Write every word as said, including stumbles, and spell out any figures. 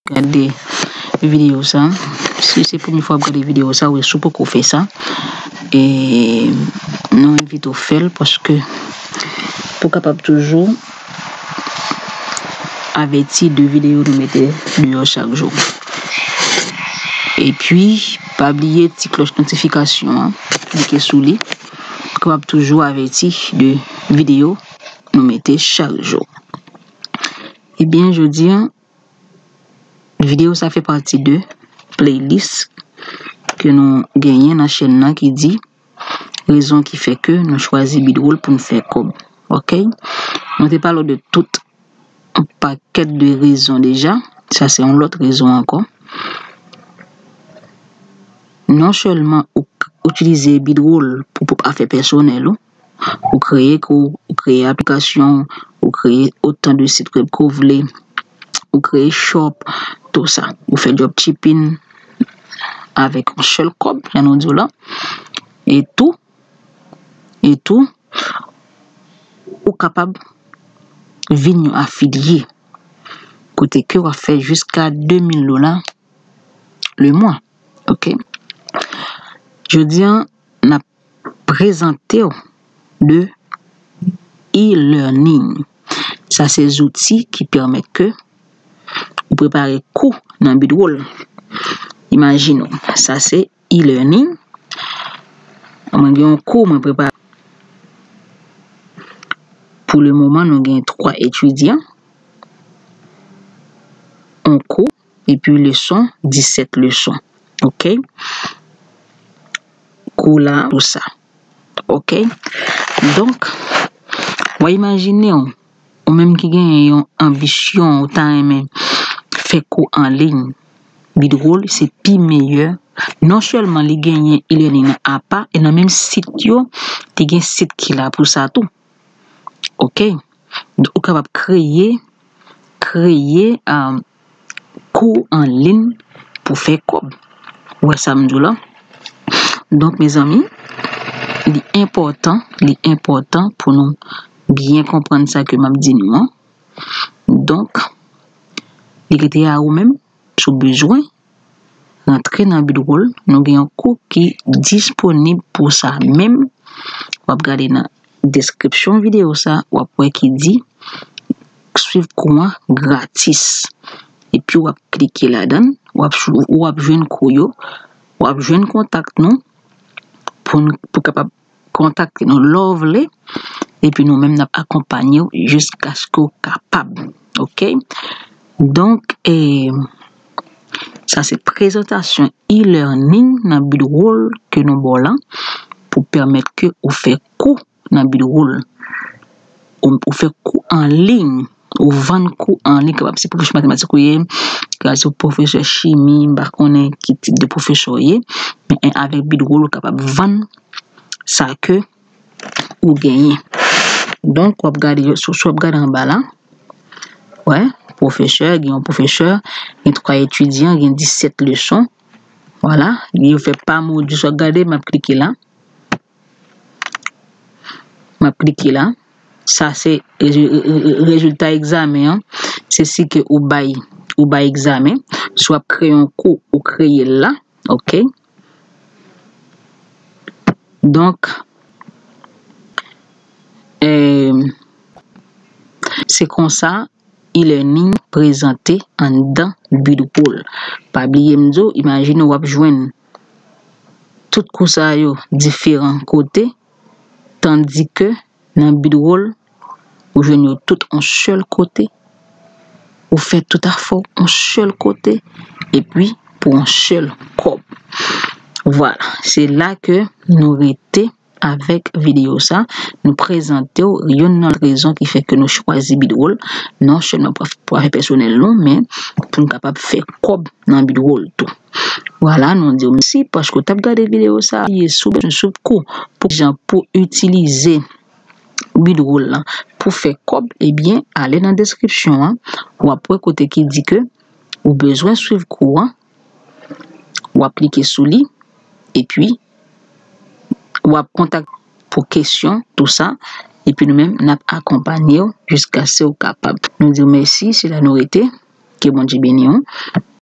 gade videyo sa. Si se premye fwa w ap gade videyo sa, ou si w poko fè sa, e nou envite w fè l paske pou w kapab toujou avèti de videyo nou mete deyò chak jou. Epi, pa bliye ti klòch notifikasyon an, klike sou li, pou w kapab toujou avèti de videyo nou mete chak jou. Ebyen, jodi a, videyo sa fè pati de playlist ke nou genyen nan chèn nan ki di rezon ki fè ke nou chwazi Bidwol pou n fè kòb. Oke? Mwen te pale w de tout yon pakèt de rezon deja. Sa se yon lòt rezon ankò. Non sèlman ou k-, itilize Bidwol pou pwòp afè pèsonèl ou, ou kreye kou, ou kreye aplikasyon, ou kreye otan de sit wèb ke w vle, ou kreye shop, tou sa. Ou fè dropshipping avèk yon sèl kòb, jan nou di w la. E tou, e tou, ou kapab vin yon afilye. Kote ke w ap fè jiska de mil dola le mwa. Oke? Jodi a, n ap prezante w de e-learning. Sa se zouti ki pèmèt ke ou prepare kou nan Bidwol. Imajine w, sa se e-learning. Mwen gen yon kou mwen prepare. Pou le moman, nou gen twa etidyan, yon kou, epi leson, disèt leson. Oke? Kou la, pou sa. Oke? Donk, w a imajine w, ou menm ki genyen yon anbisyon, ou ta renmen fè kou an liy, Bidwol se pi meyè. Non sèlman li genyen e-learning nan apa, e nan menm sit yo, te gen sit ki la pou sa tou. Oke? Ou kapab kreye, kreye, um, kou an liy pou fè kòb. Ou wè sa m di w la? Donk, mezanmi, li enpòtan, li enpòtan pou nou byen konprann sa ke m ap di nou an. Donk, li rete a ou menm, si w bezwen rantre nan Bidwol, nou gen yon kou ki disponib pou sa menm. W ap gade nan deskripsyon videyo sa, w ap wè ki di swiv kou an gratis. Epi w ap klike ladan l, w ap, w ap jwenn kou yo, w ap jwenn kontak nou pou n, pou kapab kontakte nou lè w vle, epi nou menm n ap akonpanye w jiskaske w kapab. Oke? Donk, e, sa se prezantasyon e-learning nan Bidwol ke nou ba w la pou pèmèt ke ou fè kou nan Bidwol. Ou, ou fè kou an liy, ou vann kou an liy, kapab se pwofesè matematik ou ye, kapab se pwofesè chimi, m pa konnen ki tip de pwofesè w ye, men avèk Bidwol ou kapab vann sa ke ou genyen. Donk, w ap gade, sou, sou w ap gade anba la, wè, pwofesè, gen yon pwofesè, gen twa etidyan, gen disèt leson. Vwala, yo fè pa modil, sou w ap gade, m ap klike la. M ap klike la. Sa se rezu-, re-, re-, rezilta egzamen an. Se si ke ou bay, ou bay egzamen. Si w ap kreye yon kou, ou kreye l la. Oke? Donk, e, se konsa e-learning prezante anndan Bidwol. Pa bliye m di w, imajine w ap jwenn tout kou sa yo diferan kote, tandike nan Bidwol, ou jwenn yo tout yon sèl kote, ou fè tout afè w yon sèl kote, epi pou yon sèl kòb. Vwala, se la ke nou rete avèk videyo sa, nou prezante w youn nan rezon ki fè ke nou chwazi Bidwol, non sèlman pou, pou afè pèsonèl nou, men pou n kapab fè kòb nan Bidwol tou. Vwala, nou di w mèsi paske w t ap gade videyo sa, si w bezwen swiv kou pou kijan pou itilize Bidwol lan pou fè kòb, ebyen, ale nan deskripsyon an, w ap wè kote ki di ke ou bezwen swiv kou an, w ap klike sou li, epi w ap kontak pou kesyon, tou sa, epi nou menm, n ap akonpanye w jiskaske w kapab. Nou di w mèsi, se la nou rete. Ke Bondye beni w.